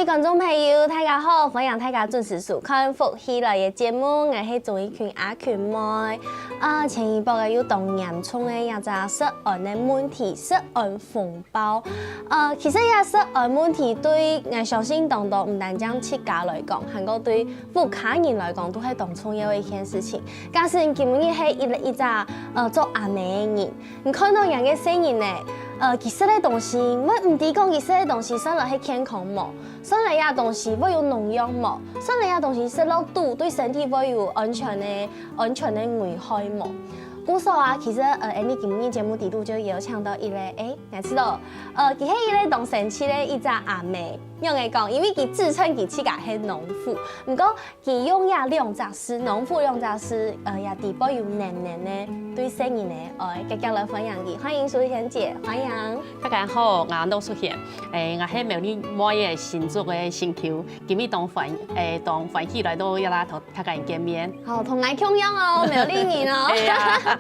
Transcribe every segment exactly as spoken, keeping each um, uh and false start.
觀眾朋友，大家好，歡迎大家準時收看《福氣來了》節目，𠊎係鍾意群阿群妹。啊，前一擺个有當嚴重个這隻食安个問題，食安風暴。呃，其實這食安問題對𠊎相信當多毋單淨自家來講，還過對屋下人來講，都係當重要个一件事情。假使你今日係一一隻呃做阿姆个人，你看到人个細人呢，呃，佢食个東西，你毋知講佢食个東西算來係健康無？ 算了這東西會有農藥無？算了這東西食落肚對身體會有安全个、安全个危害無？故所啊，其實呃，𠊎俚今日節目底肚就邀請到一個，誒，𠊎知道，呃，佢係一個當神奇个一隻阿姆，仰仔講，因為佢自稱佢自家係農婦，毋過佢用這兩隻字，農婦兩隻字，呃，也底背有濃濃个對細人个愛，遽遽來歡迎佢，歡迎淑賢姐，歡迎。大家好，𠊎係淑賢。 誒，𠊎係苗栗妹仔新竹个新舊，今日當歡，誒，當歡喜來到這啦同大家見面。好，同𠊎共樣哦，苗栗人哦。係啊。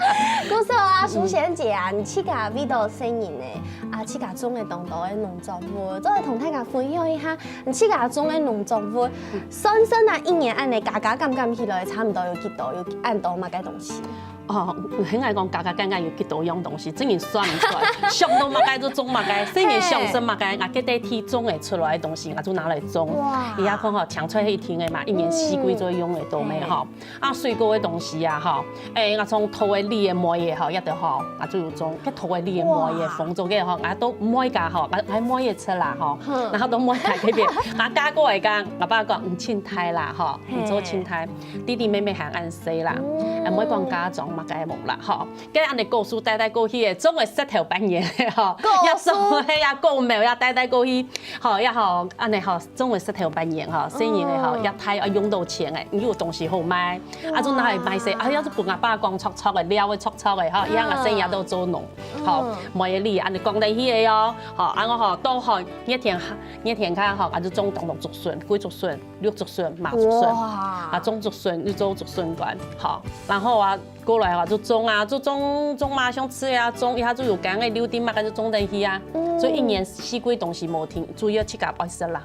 故所啊，淑賢姐啊，你自家為著細人呢，啊，自家種个當多个農作物，做得同大家分享一下，你自家種个農作物，算算啊，一年恁仔加加減減起來，差毋多有幾多，有恁多麼个東西？ 哦，𠊎愛講，加加減減有幾多樣東西，真个算毋出來。想到麼个就種麼个，細人想食麼个，𠊎該兜地種个出來个東西，𠊎就拿來種。哇！你也看吼，青菜係一定个嘛，一年四季做用个都無吼。啊，水果个東西啊吼，誒，𠊎種桃仔、李仔、梅仔吼，這兜吼，𠊎就有種。該桃仔、李仔、梅仔，紅棗个吼，𠊎都毋會加吼，𠊎愛梅仔食啦吼，然後都毋會加該兜。𠊎嫁過來講，𠊎爸講，你盡大啦吼，你做盡大。 弟弟妹妹還恁細啦，嗯。啊，毋會講嫁妝麼个無啦吼。該恁仔故事帶帶過去个，總會食頭半年个吼，故事。也總會也過苗也帶帶過去，吼，也吼，恁仔吼，總會食頭半年吼，細人个吼，嗯。也大愛用到錢个，有東西好賣，啊，就拿來賣些，啊，也係分阿爸講撮撮个，尞个撮撮个吼，也𠊎細人也都做農，吼，嗯。梅仔李恁仔講得起个哦，吼，啊，𠊎吼，都吼，熱天，熱天下吼，啊，就種當多竹筍，桂竹筍。 綠竹筍、麻竹筍，哇。啊，種竹筍，又做竹筍乾，好，然後啊，過來啊，就種啊，就種，種嘛，像這啊，種一下就有柑个、柳丁嘛，該就種得起啊。嗯。所以一年四季東西無停，主要自家愛食啦。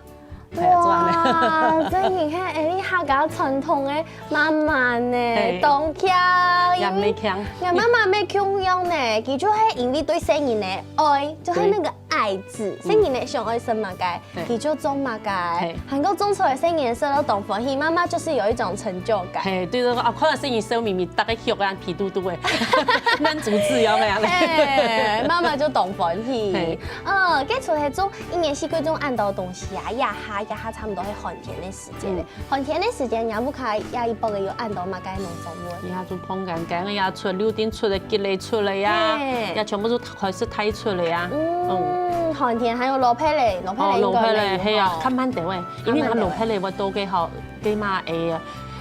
哎呀，做恁仔。哇，真个係，哎，你客家傳統个媽媽呢，嘿。當強，也毋係強。因為𠊎媽媽乜共樣呢，佢就係因為對細人个愛，就係那個愛字，嗯。細人个想愛食麼个， 嘿。佢就種麼个，嘿。還過種出來細人食到當歡喜，媽媽就是有一種成就感。嘿，對，對，對，啊，看到細人笑眯眯，大家畜啊，肥嘟嘟个，恁主子樣个啊。嘿，媽媽就當歡喜。嘿。嗯，該除了種一年四季種恁多東西啊，這下，這下差毋多係寒天个時節了。嗯。寒天个時節，若屋下這一駁个有恁多麼个農作物？這下就椪柑，柑仔也出，柳丁出了，桔仔出了呀，嘿。也全部都開始大出了呀。嗯，嗯。寒天還有蘿蔔咧，蘿蔔咧哦，應該也有蘿蔔咧，係啊，吼。較慢兜仔。 因為𠊎蘿蔔咧，𠊎到該吼，該嘛會，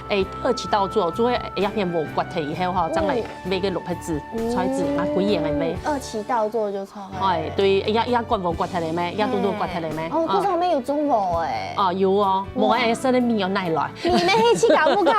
會二期稻作，就會一片無割忒以後吼，正來買該蘿蔔子、嗯。菜子，嘛歸園个買。二期稻作就出來。哎，對，也，也割無割忒个咩，也都都割忒个咩。哦，嗯。可是後面有種無哎。哦，有哦，無哎，哇。生个米有哪來？你那係自家屋下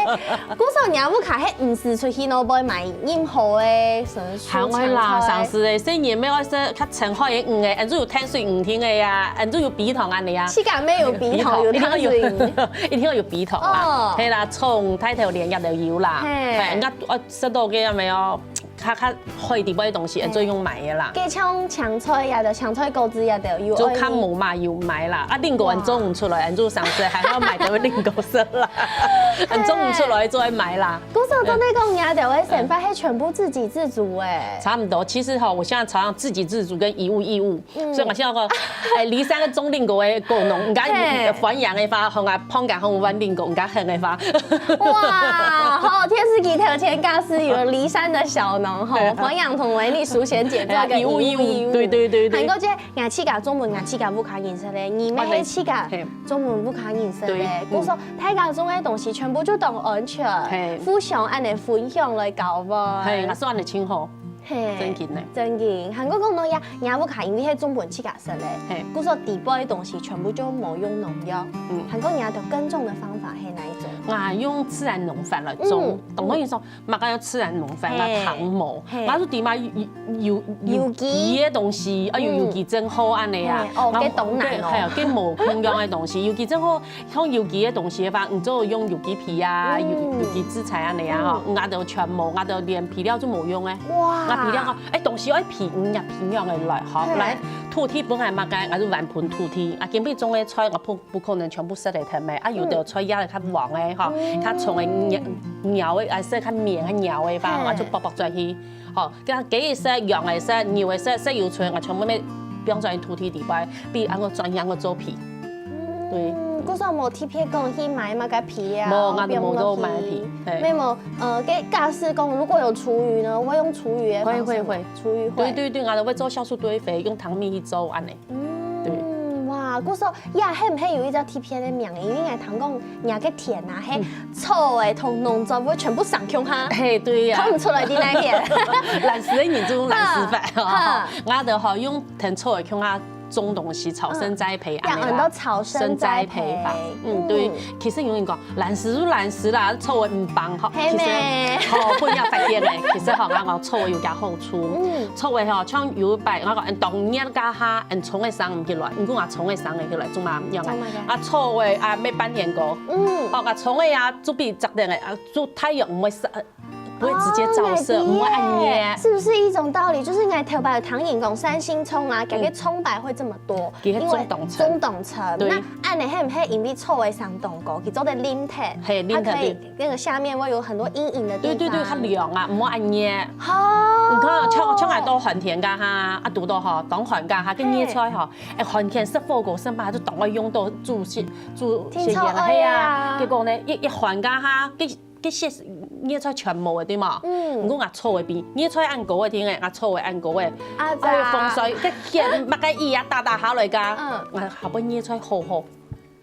个，故所若屋下係毋使出去外背買任何个，什麼蔬菜。還會啦，上次个，細人乜愛食較深海个魚个，俺就有淡水魚丁个呀，俺就有陂塘恁仔啊。 自家乜有陂塘，有淡水魚。一定要有陂塘啦。哦。係啦，蔥、大頭鰱也都有啦。嘿。係，人家，呃，食到个有無？較，較海底背个東西，嘿。做用買个啦。該像青菜也都，青菜、果子也都有。就較無嘛，有買啦。啊，蘋果恁種毋出來，恁就上市，還要買个蘋果食啦。恁種毋出來，就愛買啦。故所到底講，你兜个生活係全部自給自足欸。差不多，其實吼，我現在常常自給自足跟以物易物， 嗯。所以𠊎想講，欸，梨山个種蘋果个果農，人家嘿。歡迎个話，同𠊎碰个，同𠊎換蘋果，人家肯个話。哇，好，電視機頭前假使有梨山个小農吼，歡迎同維尼淑賢姐做个哎呀，以物易物，以物易物。對，對，對，對。還過這，𠊎自家專門𠊎自家屋下認識个，你乜係自家嘿。專門屋下認識个，對，嗯。故所大家種个東西全部就當安全，嘿。互相恁仔分享來交換。嘿，𠊎說恁仔真好。 嘿，正經呢。正經，還過講到呀，若屋下因為係專門自家食个，嘿。故所底背个東西全部就無用農藥。嗯。還過你兜耕種个方法係哪一種？啊，用自然農法來種。嗯，當然說，麼个叫自然農法，嘿，啊，糖無，嘿，啊，就知嘛，有，有，有，有機，有機个東西，啊，有，嗯，有機真好恁樣啊。嘿，哦，啊，這當難哦。對，嘿，這無共樣个東西，有機真好，像有機个東西个話，你就用有機肥啊，嗯，有，有機質材恁樣啊，吼，嗯，𠊎都全無，𠊎都連肥料就無用个。哇，啊，肥料吼，哎，東西愛肥，嗯，呀，肥料个來，吼，嘿，來，土地本來麼个，𠊎就還分土地，啊，今晡日種个菜，𠊎分 不可能全部食得甜个，啊，有兜菜葉較黃个吼，嗯，較重个、咬个，啊，係較綿較咬个吧，嘿，啊，就剝剝轉去，吼，該雞个食、羊个食、牛个食，食有剩，啊，全部愛放轉去土地底背，比恁个轉去恁个做肥。對。嗯，故所無特別講去買麼个肥啊，無，𠊎都無做買肥，放落去。嘿。沒有，呃，該假使講如果有廚餘呢，會用廚餘个方式嗎？會，會，會。廚餘會。對，對，對，𠊎都會做酵素堆肥，用糖蜜去做恁樣。 對。嗯，哇，故所，呀，係毋係有一隻特別个名？因為𠊎聽講，若个田啊，係，嗯，草个同農作物全部生共下，嘿，對呀。看毋出來在哪片。懶尸个人就用懶尸法，哈，哈。𠊎就好用同草个共下種東西，草生栽培，嗯，恁樣啦。呀，很多草生栽培。生栽培法。嗯，對。嗯。其實有人講， 懶尸就懶尸啦，草个毋幫吼。係咩？其實，吼，分人發現个。其實吼，𠊎講草个有佢好處。嗯。草个吼，像有一擺，𠊎講，嗯，當熱該下，嗯，蔥个生毋起來，毋過𠊎蔥个生个起來，做麼个樣啊？做麼个？啊，草个啊，愛半年過。嗯。哦，𠊎蔥个啊，就比摘等个啊，就太陽毋會曬，不會直接照射，哦，毋會恁熱。是不是一種道理？就是𠊎頭擺有聽人講，三星蔥啊，嗯，佢个蔥白會這麼多，佢係中等層。因為中等層。對。那 恁樣係毋係因為草个生當高，佢做得淋忒，嘿，淋忒，它可以，對。那個下面會有很多陰影的地方。對，對，對，較涼啊，毋會恁熱。哦。你看，像，像𠊎到寒天該下，啊，堵到吼，當寒該下，該葉菜吼，嘿，哎，寒天食火鍋，食嘛，就當愛用到煮食，煮食用啊，聽說，係啊。哎呀。結果呢，一，一寒該下，該 該些葉菜全無个，對無？嗯。毋過𠊎草个比，葉菜恁高个，聽个，𠊎草个恁高个。啊，哎，風水，該葉，麼个葉啊，打打下來个，嗯。啊，下背葉菜好好。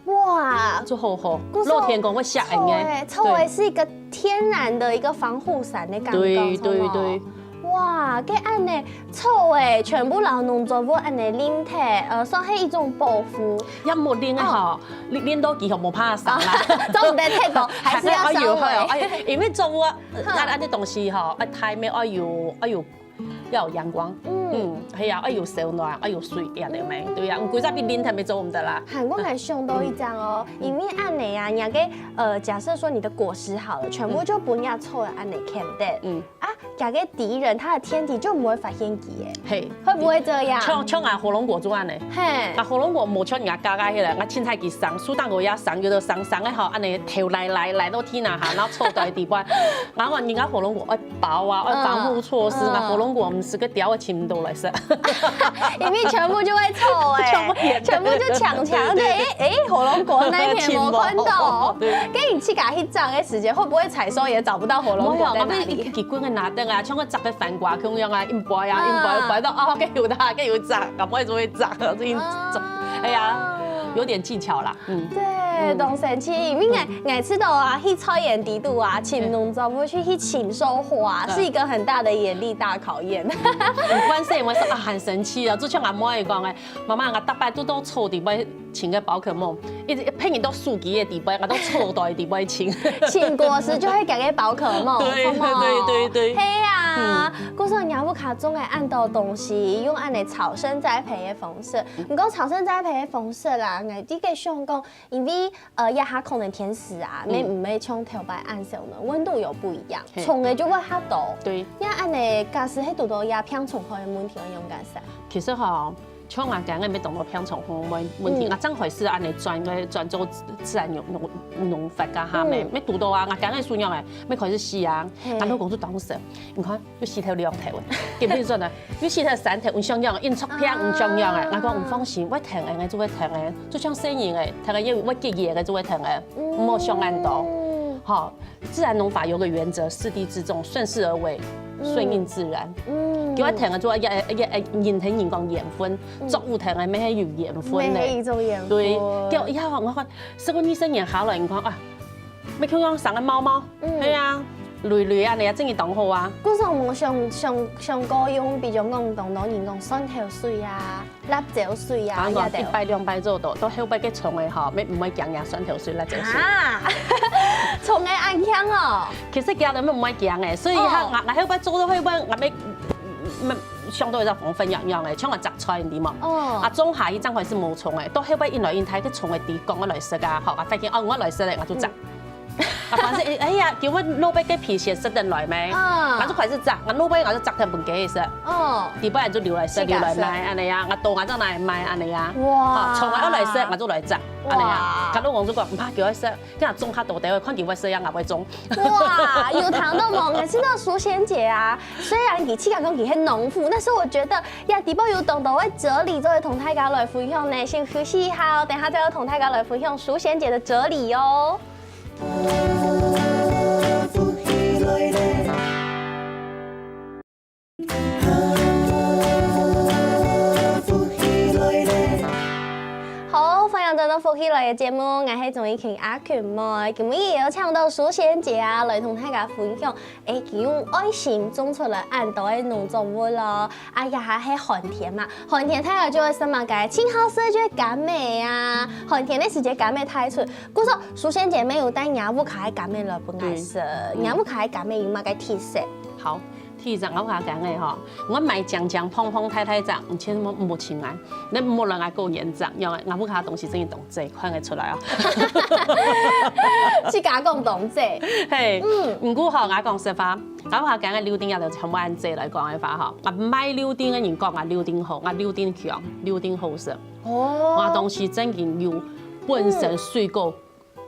哇。就好好，故所老天公會惜人个。草个，草个係一個天然的一個防護傘的感覺，對，對，對。哇，該恁樣，草个全部摎農作物恁樣淋忒，呃，算係一種保護。也無淋个吼，哦。 你，你都幾乎無辦法生啦。啊，總毋得忒多，還是要稍微。還愛有，還愛有，哎，因為作物啊，嗯。那，那這東西吼，愛太陽，愛有，愛有，要有陽光。嗯。嗯，係啊，愛有燒暖，愛有水，對啊，對無？對啊，毋過這邊淋忒也做毋得啦。還過𠊎想到一張哦，嗯。因為恁樣啊，你个，呃，假設說你的果實好了，全部就分人家草个恁樣囥忒。嗯。 啊，佢个敵人，他的天敵就毋會發現佢誒。嘿。會不會這樣？像，像𠊎火龍果就恁樣。嘿。啊，火龍果無像人家家家起來，𠊎凊彩佢生，樹頂高也生，有的生生个吼，恁樣頭來來，來到天那下，然後臭到地板。然後人家火龍果愛包啊，愛防護措施，嗯，啊，火龍果毋係个鳥仔尋毋到來食。因為全部就會臭誒，全部也全部就搶搶，對，誒，誒，火龍果那一片沒看到。對。跟你去給他去摘的時間，會不會採收也找不到火龍果在哪裡？沒有，我們一，一，一棍个拿等啊，像个摘个番瓜共樣啊，硬掰啊，硬掰，啊。掰到，哦，該有啦，該有摘，搞不好就會摘，就硬種。啊。哎呀，有點技巧啦，嗯。對，嗯。當神奇，因為𠊎，𠊎知道啊，去菜園底肚啊，尋農作物去，去尋收穫啊，嗯。是一個很大的眼力大考驗。有關係，我說啊，很神奇啊，就像阿妹講个，媽媽，我逐擺都到草底背 尋个寶可夢，一直騙人到手機个底背，𠊎到草堆底背尋。尋果實就會揀个寶可夢，對，好無？對，對，對，對。係啊，嗯。故所若屋下種个恁多東西，用恁樣草生栽培个方式。嗯。毋過草生栽培个方式啦，𠊎這个想講，因為，呃，這下可能天時啊，嗯。也毋會像頭擺恁燒呢，溫度有不一樣，嘿。蟲仔就會較多。對。也恁樣，假使係堵到這病蟲害个問題，愛仰結煞？其實吼， 像𠊎今日也當多病蟲害問題，嗯。𠊎正開始恁樣轉个，轉做自然農，農，農法个下面，嗯。也堵到啊，𠊎今日樹苗誒，也開始死啊，嘿。𠊎老公就當時，你看，又死忒兩頭誒，根本說呢，又死忒三頭，毋像樣，硬著病毋像樣誒。啊。𠊎講毋放心，會疼誒，就會疼誒，就像細人誒，疼誒也會結痂誒，就會疼誒，嗯。莫想恁多，吼。 自然農法有個原則，適地自種，順勢而為，嗯。順應自然。嗯。叫𠊎聽个做，也，也，也，人聽人講緣分，嗯。作物聽个，乜係有緣分个。乜係一種緣分。對，叫，以後我看，十幾二十年下來，你看啊，乜共樣生个貓貓，嗯。係啊，熹熹恁樣啊，真个當好啊。故所無想想想過用，比如講當多人講蒜頭水啊、辣椒水啊，啊，這兜。一擺兩擺做到，到後擺个蟲仔吼，乜毋會驚這蒜頭水、辣椒水。啊，蟲仔恁強哦。其實驚都乜毋會驚个，所以哈，哦。𠊎𠊎後擺做到後擺，𠊎乜乜想到一隻方法樣樣个，像𠊎摘菜，你知無？哦。啊，種下去正開始無蟲个，到後擺一來一大，个蟲仔知講𠊎來食啊，吼，啊，發現哦，𠊎來食咧，𠊎就摘。嗯。 啊，反正哎哎呀，今日老伯个皮屑食得來咩？啊。𠊎就開始摘，𠊎老伯𠊎就摘忒分佢食。哦。底背就留來食，自家食。留來賣，恁樣啊，𠊎多𠊎就拿來賣，恁樣啊。哇。好，蟲仔愛來食，𠊎就來摘，恁樣啊。哇。佢老公就講，毋怕，佢愛食，佢若種較多兜，看佢會食，也𠊎會種。哇，有聽到無？𠊎聽到淑賢姐啊，雖然你自家講你係農婦，但是我覺得呀，底背有當多个哲理做得同大家來分享呢。先休息一下哦，等下再來同大家來分享淑賢姐的哲理哦。 好，歡迎轉到福氣來了節目，𠊎係鍾怡婷阿群妹。今日也有請到淑賢姐啊，來同大家分享，欸，佢用愛心種出來恁多个農作物咯。 啊，這下係寒天嘛，寒天大家就會食麼个？盡好食就係柑仔啊，寒天个時節柑仔大出。故所淑賢姐乜有帶若屋下个柑仔來分𠊎食，對。嗯。若屋下个柑仔有麼个特色？好，第一隻，吾屋下柑仔吼，𠊎買靚靚胖胖大大隻，你千萬毋好尋𠊎，你毋好來𠊎果園摘，因為吾屋下東西真个當濟，看得出來哦。自家講當濟。嘿，嗯。毋過吼，𠊎講實話， 𠊎屋下个柳丁也就全部恁濟來講个話吼，𠊎毋賣柳丁个人講𠊎柳丁好，𠊎柳丁香，柳丁好食。哦。𠊎東西正經有本身水果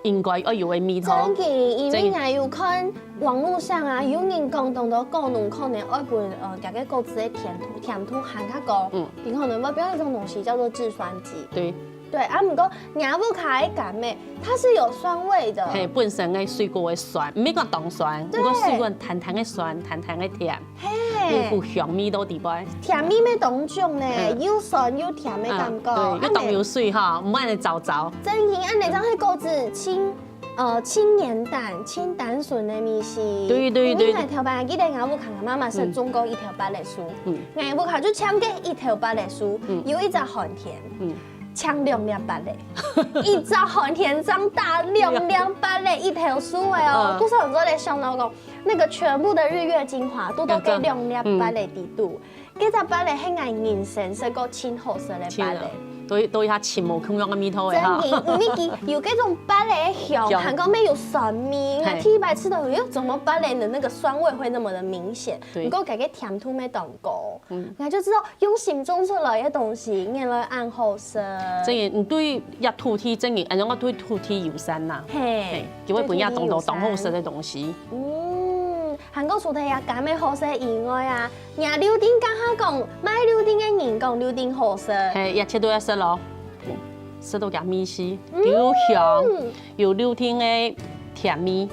應該愛有个味道。正經，因為𠊎有看網路上啊，有人講當多果農可能愛分呃，這个果子个甜度，甜度還較高，嗯。佢可能會標一種東西叫做制酸劑。對。 對，啊，毋過若屋下个柑仔，它是有酸味的。嘿，本身个水果个酸，毋係講當酸，對。毋過水果淡淡个酸，淡淡个甜，嘿。有股香味道底背。甜味乜當重呢，嗯。又酸又甜个感覺。啊，對，又當有水吼，毋好恁樣燥燥。正經，恁樣正係果子清，呃，清原單、清單純个味緒。對，對，對。因為𠊎頭擺記得若屋下个媽媽係種過一條芭樂樹，嗯。嗯。𠊎屋下就搶過一條芭樂樹，嗯。有一隻寒天。 嗯。搶兩粒芭樂，一隻寒天正打兩粒芭樂一頭樹个哦。嗯。故所𠊎就在想到講，那個全部的日月精華都在該兩粒芭樂底肚。嗯。該隻芭樂係𠊎人生食過盡好食个芭樂。真个，都都有佢盡無共樣个味道个哈。正經，因為佢有該種芭樂个香，香。還過乜有酸味，嘿。𠊎第一擺食到，喲，怎麼芭樂的那個酸味會那麼的明顯？對。毋過該个甜度乜當高。 嗯。𠊎就知道用心種出來个東西，原來恁好食。正經，你對這土地正經，恁樣對土地友善吶。嘿，嘿，就會分人家種到當好食个東西。對土地友善。嗯，還過除忒這柑仔好食以外啊，若柳丁剛剛講，賣柳丁个人講柳丁好食。嘿，這切都愛食咯，食到佢味緒，嗯。又香，又柳丁个甜味。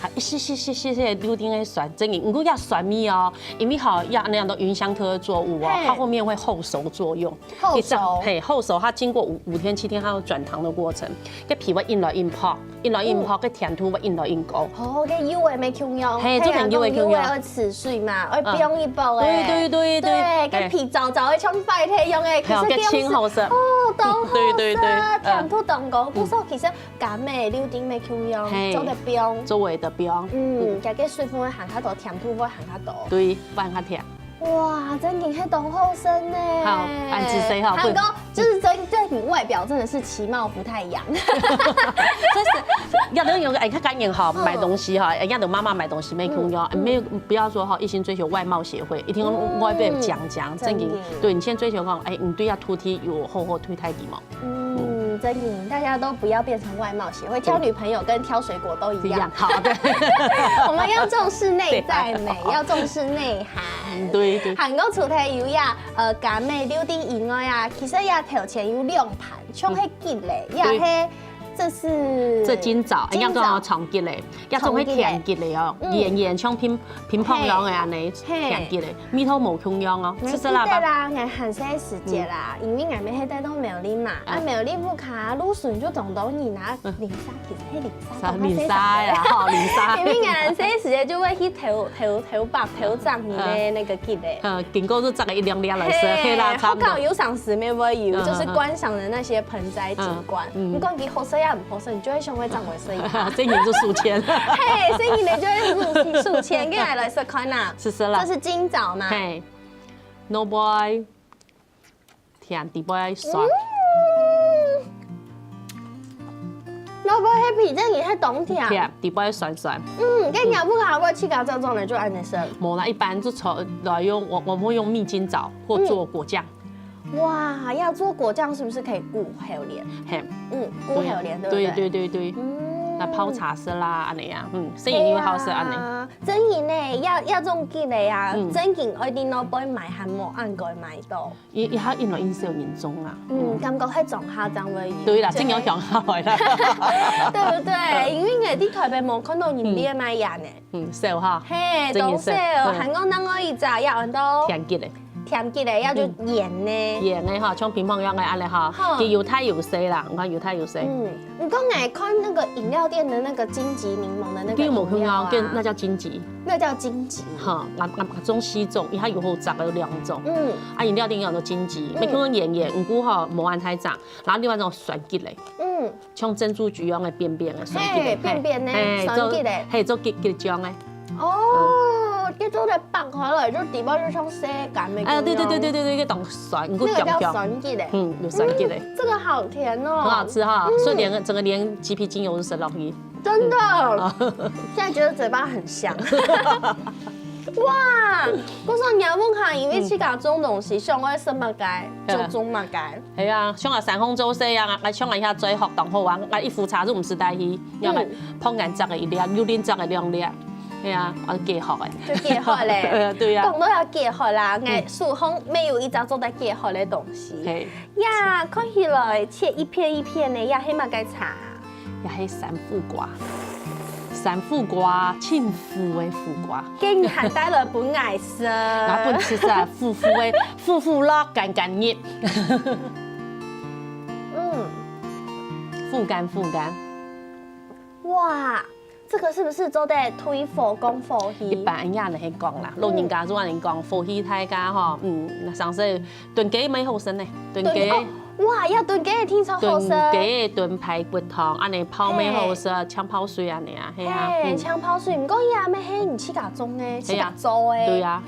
還一息息息息息柳丁个酸，正經，毋過這酸味哦，因為吼，這恁樣个芸香科作物哦，嘿。它後面會後熟作用。後熟。你知道，嘿，後熟，它經過五五天七天，它有轉糖的過程，該皮會緊來緊薄，緊來緊薄，嗯。該甜度會緊來緊高。哦，該柚仔乜共樣，嘿，嘿啊，做成柚仔共樣。講柚仔愛取水嘛，愛放一包欸。嗯。對對對對。對，該皮燥燥个，像壞忒樣欸，嘿哦，可是該盡好食。哦，當好食，對對對，嗯。甜度當高，故所其實 柑仔、柳丁乜共樣，嘿，做得放。做得放。嗯，嗯。這个水分會還較多，甜度會還較多。對，會還較甜。哇，正經係當好食呢。好，恁仔細哈，還過就是真，這你外表真的是其貌不太揚。就是，要能有个，哎，你看，趕緊哈，嗯。買東西哈，哎，要等媽媽買東西，乜共樣，嗯，嗯。沒有，不要說哈，一心追求外貌協會，一定要外表靚靚，嗯，正經，正經。對，你先追求講，哎，你對這土地有好好對待佢嘛。 嗯，正經，大家都不要變成外貌協會，挑女朋友跟挑水果都一樣。一樣，好，對。我們要重視內在美，對。要重視內涵。嗯，對，對。還過除忒有這，呃，柑仔、柳丁以外啊，其實這頭前有兩盤，像係桔仔，嗯。這係這是這金棗，金棗。人家講長吉个，也總係甜吉个哦，嗯。圓圓像乒乒乓球个安尼，嘿。甜吉个，味道無共樣哦，嗯，食食啦吧。記得啦，𠊎還細時節啦，嗯。因為𠊎乜係在到苗栗嘛，啊，啊。苗栗屋下路脣就當多人啊，嗯。林沙其實係林沙，啥？林沙呀，吼，林沙。因為𠊎細時節就會去偷偷偷拔偷摘你的那個吉个。嗯，經過就摘了一兩粒來食，嘿，係啦，差不多。學校有常時乜會有，嗯，就是觀賞的那些盆栽景觀。嗯，嗯。毋管佢好食也毋好食，你就會想愛掌握食一下。所以你就數錢。嘿，所以你呢就會數數錢，跟來來試看呐。試試啦。這是金棗嘛？嘿，no boy，甜，底背酸。嗯，no boy happy，這你係當甜。甜，底背酸酸。嗯，跟你不好，我去搞這種的就安尼食。無啦，一般就炒來用，我我們會用蜜金棗或做果醬。嗯。 哇，要做果醬是不是可以顧口臉？嘿。嗯，顧口臉，對不對？對對對對。嗯。來泡茶食啦，安尼啊，嗯，生意又好食安尼。呀，真的呢，要要種吉个啊，嗯。真正愛在那邊買，還無恁該買到。伊伊還引來因少人種啊。嗯，感覺係種下正會有。對啦，真正種下來啦。對不對？因為你在台北無看到人店賣呀呢。嗯。 嗯，少哈，嘿，真的少，當少哦，嗯。還講另外一隻也安到甜吉个。甜吉个，也就圓个。嗯。圓个哈，像乒乓球个安尼哈，吼。佢有大有細啦，你看有大有細。嗯，你講來看那個飲料店的那個金桔檸檬的那個飲料啊。跟我們朋友跟那叫金桔。那叫金桔。哈，那那那種西種，它有好摘有兩種。嗯。啊，飲料店有的金桔，嗯。每個人圓圓，毋過哈，無恁大隻，然後另外一種酸吉个。嗯。 像珍珠菊樣个扁扁个，酸吉个，嘿，扁扁个，嘿，酸吉个。做，嘿，做吉吉醬个。哦，嗯。你做得剝開來，就底部就像晒乾个一樣。哎，對對對對對對，一个當酸，一个那個叫酸吉个。嗯，有酸吉个。嗯，這個好甜哦。很好吃哈，嗯。所以連整個連雞皮精油都是落去。真的，嗯。現在覺得嘴巴很香。哇，我說你要問他，因為自家種東西，想愛食麼个，就種麼个。 係啊，像啊三豐做事啊，啊像啊遐做學當好啊，啊一壺茶就毋使帶去，因為嗯。碰眼摘个一粒，又輪摘个兩粒，係啊，啊解渴个。就解渴咧。對啊，對啊。講到要解渴啦，嗯。𠊎手項乜有一隻做得解渴个東西。嘿。呀，看起來切一片一片个，呀，係麼个茶？ 也係山苦瓜。山苦瓜，盡苦个苦瓜。今日還帶來分𠊎食。𠊎分你食啊，苦苦个，苦苦樂，甘甘甜。嗯。苦甘苦甘。哇，這個是不是做得退火、降火氣？一般人恁樣講啦，老人家就恁樣講，火氣大家吼，嗯，常常 燉雞乜好食呢，燉雞。燉，哦，哇，愛燉雞个聽說好食。燉雞、燉排骨湯，恁樣泡乜好食，嘿。像泡水恁樣啊，係啊，嘿，嗯。像泡水，毋過佢也乜係你自家種个，自家做个。係啊，對啊。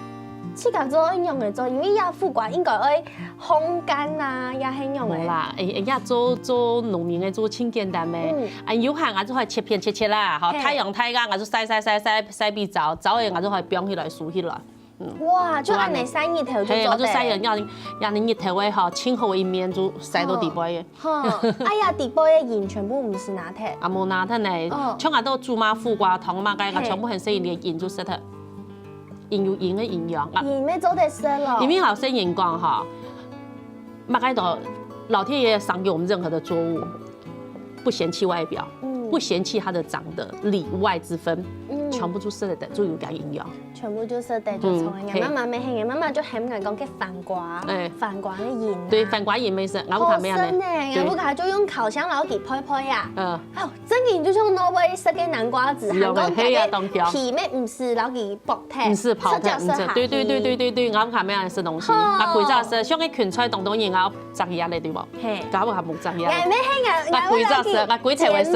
自家做愛仰般做，因為這苦瓜應該愛烘乾啊，也係仰般。無啦，哎，哎呀，做做農民个做盡簡單个，嗯。啊，有閒啊就愛切片切切啦，吼，嘿。太陽大个啊就曬曬曬曬曬比燥，燥个啊就愛放起來收起來。 嗯。哇，就恁樣曬日頭就做得。嘿，𠊎就曬日，讓你讓你日頭个吼，盡好一面就曬到底背个。吼，哎呀，底背个仁全部毋使拿忒。啊，無拿忒呢，哦。像𠊎都煮嘛苦瓜湯嘛，該个嘿。全部很細一粒仁就食忒，仁有仁个營養啊。仁乜做得食咯。因為好像人講吼，嘛該个老天爺賞給我們任何的作物，不嫌棄外表，嗯。不嫌棄它的長得裡外之分，嗯。全部就食得，就有該營養。 全部就食得就嗯，重个。嘿。𠊎媽媽乜係，𠊎媽媽就喊𠊎講个番瓜，哎。番瓜个仁啊。對，番瓜仁乜係，𠊎屋下乜恁樣。好食呢，對。𠊎屋下就用烤箱摎佢焙焙啊。嗯。哦，真个就像外背食个南瓜子，有个，還講嘿呀，當香。皮乜毋使摎佢剝忒，毋使泡忒，直接食下去。毋使，對對對對對對，𠊎屋下乜恁樣食東西，好。啊，歸隻食，像个芹菜當多人啊， 摘起來，對無？嘿。搞不好無摘起來。𠊎乜係𠊎，𠊎會摎佢，𠊎歸隻食，𠊎歸頭會食。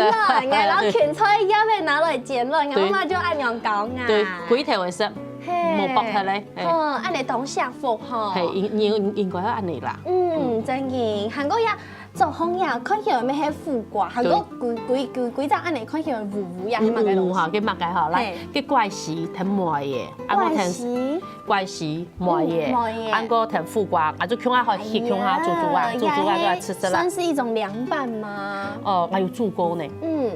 煎落，𠊎摎芹菜葉仔拿來煎落，𠊎媽媽就恁樣教𠊎。對，歸頭會食，嘿。無剝忒咧，嘿。哦，恁樣當幸福吼。嘿，應應應該愛恁樣啦。嗯，真个，還過呀，做紅呀，看起來乜係苦瓜，還過對。歸歸歸歸隻恁樣看起來烏烏呀，嗯，係麼个東西？嗯，嗯，好，該麼个吼，來，嘿。該怪喜，甜梅个，啊，我甜。怪喜。 怪喜，梅个，嗯，梅个。還過甜苦瓜，啊，就共下好，哎呀，共下煮煮啊，煮煮啊，也就來食食啦。算是一種涼拌嗎？哦，𠊎有煮過呢。嗯，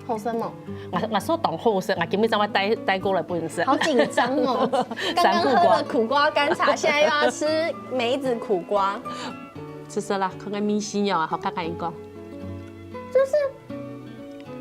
好食無？𠊎𠊎說當好食，𠊎今日正會帶帶過來分你食。好緊張哦！剛剛喝了苦瓜甘茶，現在又要吃梅子苦瓜。食食啦，看看味緒哦，好看看一個。就是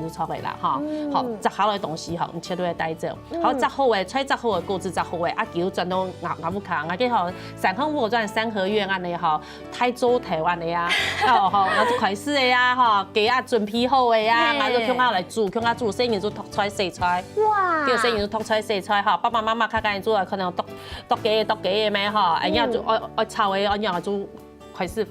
就著个啦，吼。嗯。吼，摘下來个東西吼，你切落來帶走。嗯。好，摘好个，菜摘好个，果子摘好个，啊，佢又轉到𠊎，𠊎屋下，𠊎个吼，三項屋轉三合院恁呢吼，大灶頭恁呢啊，哦，吼，𠊎就開始个啊，吼，雞啊準備好个啊，嘿。𠊎就共下來煮，共下煮，細人就擇菜洗菜。哇。叫細人就擇菜洗菜吼，爸爸媽媽較緊做，可能剁，剁雞，剁雞个咩吼，哎呀，嗯。就愛，愛炒个，哎呀，就開始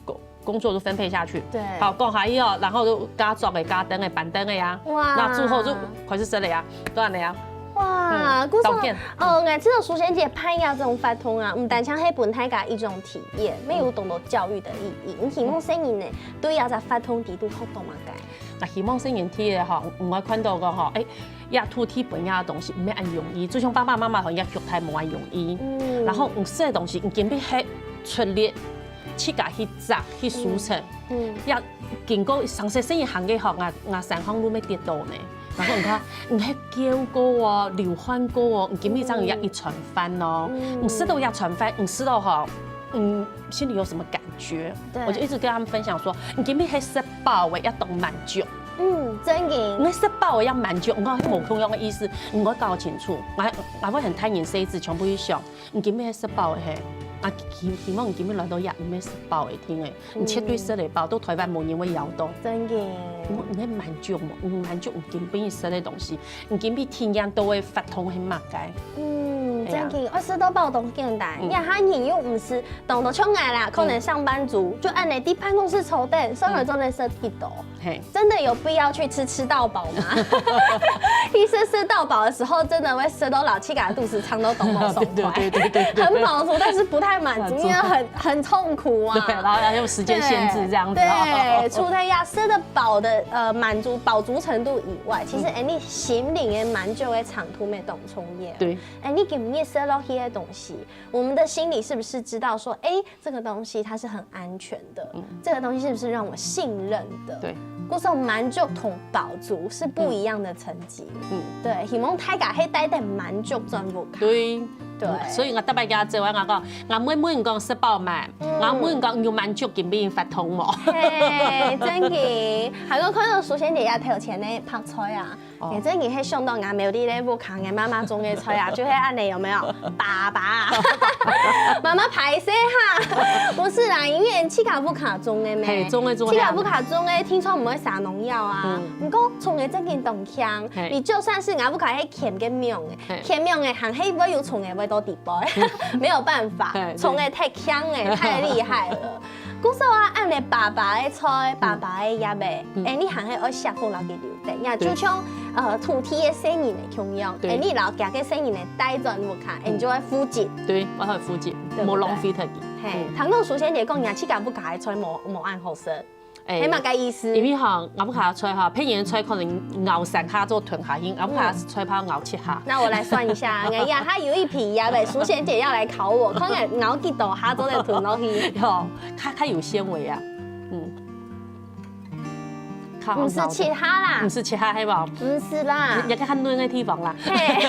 工，工作就分配下去。對。好，講下以後，然後就加桌个、加凳个、搬凳个呀。哇。那之後就開始食了呀，當然了呀。哇，嗯，故所，照片。哦，𠊎知道淑仙姐辦這種活動啊，毋單淨係分大家一種體驗，乜有當多教育个意義。你希望細人呢，對這隻活動裡肚學到麼个？𠊎希望細人第一吼，毋會看到講吼，哎，這土地本來个東西毋係恁容易，就像爸爸媽媽講，這腳踏無恁容易。嗯。然後你食个東西，你今晡日係出力，自家去摘、去收成。嗯。嗯。這經過上細細人行个吼，𠊎，𠊎三項路乜跌倒呢。然後你看，你係噭過哦，流汗過哦，你今晡日正有這一餐飯哦。嗯。你食到這餐飯，你食到吼，嗯，心裡有什麼感覺？對。我就一直跟他們分享說，你今晡日係食飽个，愛當滿足。嗯，真个。你食飽个愛滿足，你看，無共樣个意思，你愛搞清楚。𠊎，𠊎會喊大人細子全部去想，你今晡日係食飽个嘿，啊，希，希望你今晡日來到這，你係食飽个，聽誒，你絕對食得飽，到臺灣無人會枵到。真个。你，你係滿足無？你滿足你今晡日食个東西，你今晡日體驗到个活動係麼个？嗯，哎呀。真个，愛食到飽當簡單，嗯。這下人又毋係當多像𠊎啦，可能上班族，嗯。就恁呢在辦公室坐等，所以做得食幾多。嗯。 嘿。真的有必要去吃吃到飽嗎？其實吃到飽的時候，真的會食到摎自家肚屎撐到咚咚咚。對，對，對，對，對。很飽足，但是不太滿足，滿足。因為很，很痛苦啊。對，然後要用時間限制這樣子。對，對，除了要吃得飽的，呃，滿足，飽足程度以外，其實，嗯。哎，你心靈个滿足个程度乜當重要。對。哎，你今日食落去个東西，我們的心裡是不是知道說，哎， 這個東西它是很安全的，嗯。這個東西是不是讓我信任的？對。故所滿足同飽足是不一樣的層級。嗯。對，希望大家係帶等滿足轉屋下。對。對。嗯，所以𠊎逐擺佢走啊，𠊎講，𠊎問問講食飽吂？嗯。𠊎問講有滿足今晡日發通無？嘿，真个。還有看到淑仙姐這頭前个白菜啊， 哦。𠊎真个係想到𠊎苗栗个屋下，𠊎媽媽種个菜啊，就係恁呢，有沒有？爸爸，媽媽敗勢哈，毋係啦，因為自家屋下種个咩，嘿，種个，種个。自家屋下種个，定著毋會灑農藥啊。嗯。毋過種个真个當香，嘿。你就算係𠊎屋下係牽个苗个，嘿。牽苗个還係會有蟲仔會到底背，沒有辦法，嘿，對。蟲仔太香了，太厲害了。 故所啊，恁呢爸爸个菜，爸爸个葉仔，嗯。哎，你還係愛惜好摎佢留等，呀，對。就像，呃，土地个細人仔共樣，對。哎，你摎佢个細人仔帶轉屋下，哎，嗯。你就愛負責。對，愛負責，對不對？莫浪費忒佢。嘿，嗯。聽講淑仙姐講，若自家屋下个菜無，無恁好食。哎，係麼个意思？因為吼，𠊎屋下个菜吼，別人个菜可能咬三下就吞下去，𠊎屋下个菜怕咬七下。嗯。那我來算一下，哎呀，還有一皮呀，淑仙姐要來考我，看看咬幾多下做得吞落去。有。 較，較有纖維啊。嗯。較好咬的。毋係切下啦。毋係切下，係無？毋係啦。你，你較嫩个地方啦。嘿，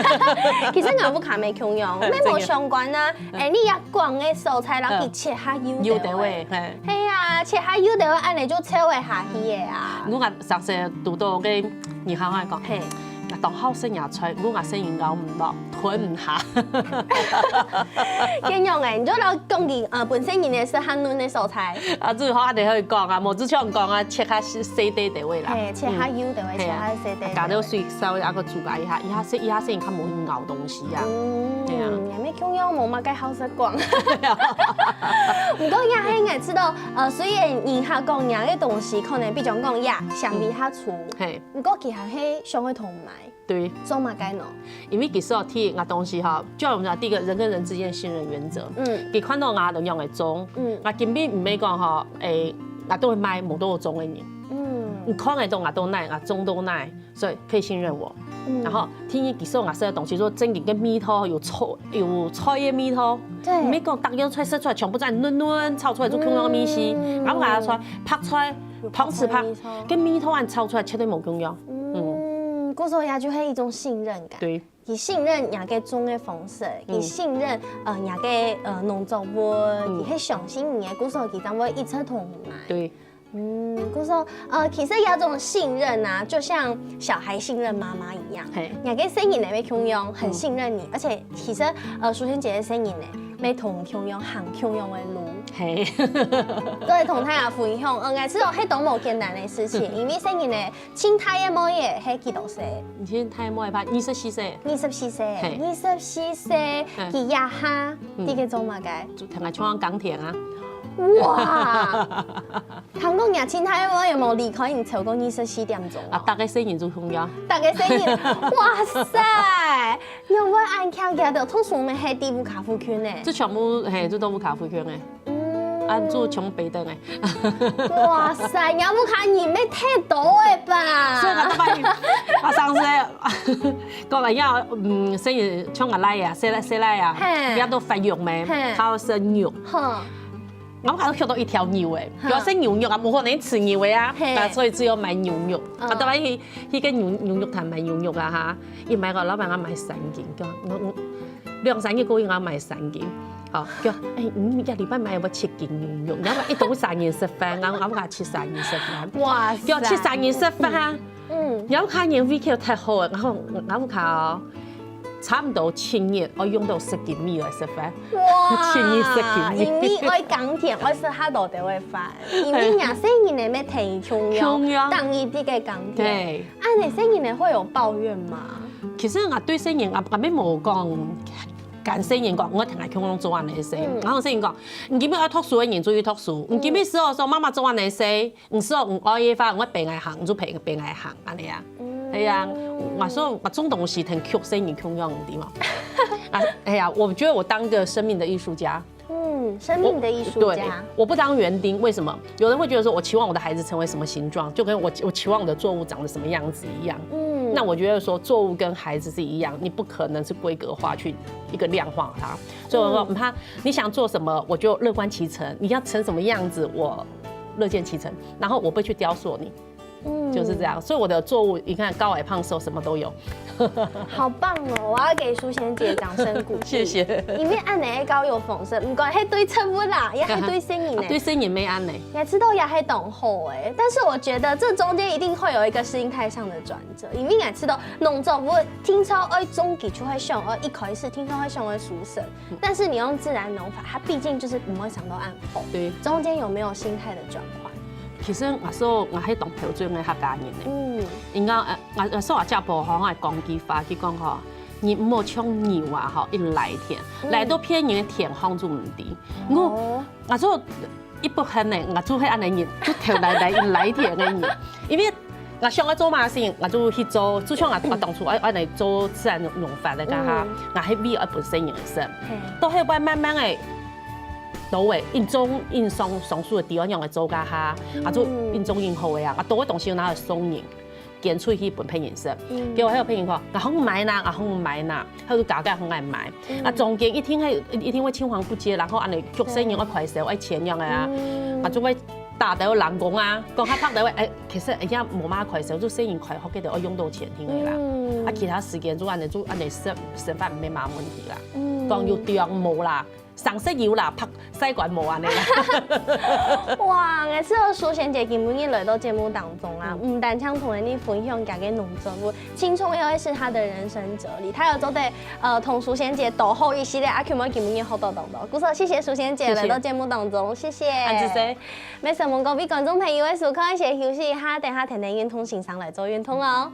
其實𠊎屋下乜共樣，乜無相關啊。嗯。哎，你愛講个所在，然後去切下幼條个。幼條个，嘿。係啊，切下幼條个，恁呢就切會下去个啊。嗯。𠊎上次堵到个，你好好講。嘿。 𠊎當好食這菜，毋過𠊎細人咬毋落，吞毋下。恁樣欸，你就摎講佢，呃，分細人仔食較嫩个所在。啊，最好恁樣可以講啊，無就像講啊，切較細，細塊个位啦。嘿，切較幼个位，嗯。切較細塊个位。嘿啊。加點水稍微啊，个煮加一下，一下細，一下細人較無去咬東西啊。嗯，嘿啊。也無共樣，無麼个好食講。毋過也係𠊎知道，呃，雖然人客講這个東西可能比較講呀，相比較粗，嗯。嘿。 毋過佢還係想愛同買。對。做麼个呢？因為其實哦，第一，𠊎當時哈，就像我們講，第一個，人跟人之間的信任原則。嗯。佢看到𠊎都樣會種，嗯。𠊎根本毋係講吼，欸，𠊎都會賣無到種个人。嗯。你看得到𠊎都耐，𠊎種都耐，所以可以信任我。嗯。然後，第二，其實𠊎食个東西，說真个，个味道有菜，有菜个味道。對。毋係講逐樣菜食出來全部恁嫩嫩，炒出來就共樣个味緒。嗯。然後𠊎說，白菜， 有白菜个味道。糖醋白，个味道恁炒出來絕對無共樣。嗯。嗯，故所也就係一種信任感。對。佢信任若个種个方式，嗯。佢信任，呃，若个，呃，農作物，嗯。佢係相信你个，故所佢正會一直同你買。對。嗯，故所，呃，其實這種信任啊，就像小孩信任媽媽一樣。嘿。你个細人仔也共樣很信任你，嗯。而且其實，呃，淑仙姐个細人仔，也同你共樣行共樣个路。嘿。對，同大家分享，呃，𠊎知道這都無簡單个事情，因為細人仔，盡大个妹仔，係幾多歲？你盡大个妹仔，二十四歲。二十四歲，嘿。二十四歲，嘿。佢這下，嗯。在該做麼个？就聽講像耕田啊。哇！ 聽講若親太妹有無離開你超過二十四點鐘哦？啊，逐个細人就共樣。逐个細人，哇塞！你會恁強，佢兜讀書毋係在屋下附近呢？這全部，嘿，就在屋下附近呢。嗯。啊，就全部北等呢。哇塞，你屋下人也忒多了吧？所以𠊎都發現，啊，上次，講个要，嗯，細人像𠊎倈仔啊，細倈，細倈仔啊，嘿。佢兜發育咩，嘿。佢愛生肉。哼。 𠊎屋下都畜到一條牛誒，哈。佢愛生牛肉啊，無可能飼牛誒啊，嘿。啊，所以只有買牛肉。嗯。啊，當然去，去該牛，牛肉攤買牛肉啊哈，一買个老闆娘買三斤，講，𠊎，𠊎，兩三日過後𠊎買三斤。好，講，哎，你這禮拜買有無七斤牛肉？然後一到三人食飯，𠊎，𠊎屋下七三人食飯。哇塞。叫七三人食飯啊。嗯。然後看人胃口忒好誒，然後𠊎屋下哦， 差毋多七日，愛用到十斤米來食飯。哇，七日十斤米。因為愛耕田，愛食較多兜个飯，因為若細人仔也忒重要，共樣。當一定个耕田。對。恁樣細人仔會有抱怨嗎？其實𠊎對細人，𠊎，𠊎也無講，跟細人講，𠊎同佢共樣做恁樣个事。嗯。然後細人講，你今日愛讀書个人就去讀書，你今日食好，說媽媽做恁樣个事， 你說你愛个話，你愛陪𠊎行，你就陪，陪𠊎行，恁樣啊。嗯。係啊，𠊎說，𠊎種東西同畜細人共樣，你知嗎？啊，哎呀，我覺得我當個生命的藝術家。嗯，生命的藝術家。我，對，我不當園丁，為什麼？有人會覺得說，我期望我的孩子成為什麼形狀，就跟我，我期望我的作物長得什麼樣子一樣。嗯。那我覺得說，作物跟孩子是一樣，你不可能是規格化去一個量化它。所以我說，嗯。嗯，他，你想做什麼，我就樂觀其成。你要成什麼樣子，我樂見其成，然後我不會去雕塑你，嗯。就是這樣。所以我的作物，你看高矮胖瘦什麼都有。好棒哦！我要給淑仙姐掌聲鼓勵。謝謝。因為恁樣个教育方式，毋管係對植物啦，也係對細人仔。啊，對細人仔也恁樣。也知道也係當好誒，但是我覺得這中間一定會有一個心態上的轉折，因為也知道農作物定著愛種，佢就會想，呃，一開始定著會想愛收成， 但是你用自然農法，它畢竟就是毋會生到恁好。對。中間有沒有心態的轉換？其實𠊎說，𠊎係當標準个客家人呢。嗯。應該，呃，𠊎，𠊎說𠊎姐婆吼，𠊎講句話，佢講吼，你毋好像牛啊吼，一來田，嗯。來到別人个田項就毋知。哦。𠊎，𠊎說，一般人呢，𠊎就係恁樣人，就頭來來，一來田个人。因為 𠊎想愛做麼个事，𠊎就去做，就像𠊎，𠊎當初愛，愛來做自然農法个該下，嗯。𠊎係為愛分細人仔食。嘿。到後尾慢慢个，到位，應種，應上，上手个地方樣來做該下，嗯。啊，就應種應好个啊，啊，多个東西拿來送人，捐出去分別人食。嗯。結果還有別人講，𠊎好買啦，𠊎好買啦。 佢就假假好愛買。嗯。啊，中間一定會，一定會青黃不接，然後恁樣畜細人愛開銷，愛錢樣个啊。嗯。啊，就會打到人工啊，講較白个話，哎，其實人家無麼開銷，就細人開學，佢就愛用到錢定个啦。嗯。啊，其他時間就恁樣，就恁樣食，食飯毋係麼問題啦。嗯。講有中無啦， 常識有啦，拍，使慣無恁樣啦。哇，𠊎知淑仙姐今晡日來到節目當中啊，嗯。毋單淨同𠊎俚分享佢个農作物，盡重要个係佢个人生哲理。佢有做得，呃，同淑仙姐多學一息仔，啊，今晡日學到當多。故所，謝謝淑仙姐來到節目當中，謝謝。恁仔細。乜承蒙各位觀眾朋友个收看，先休息一下，等下跈等運動先生來做運動哦。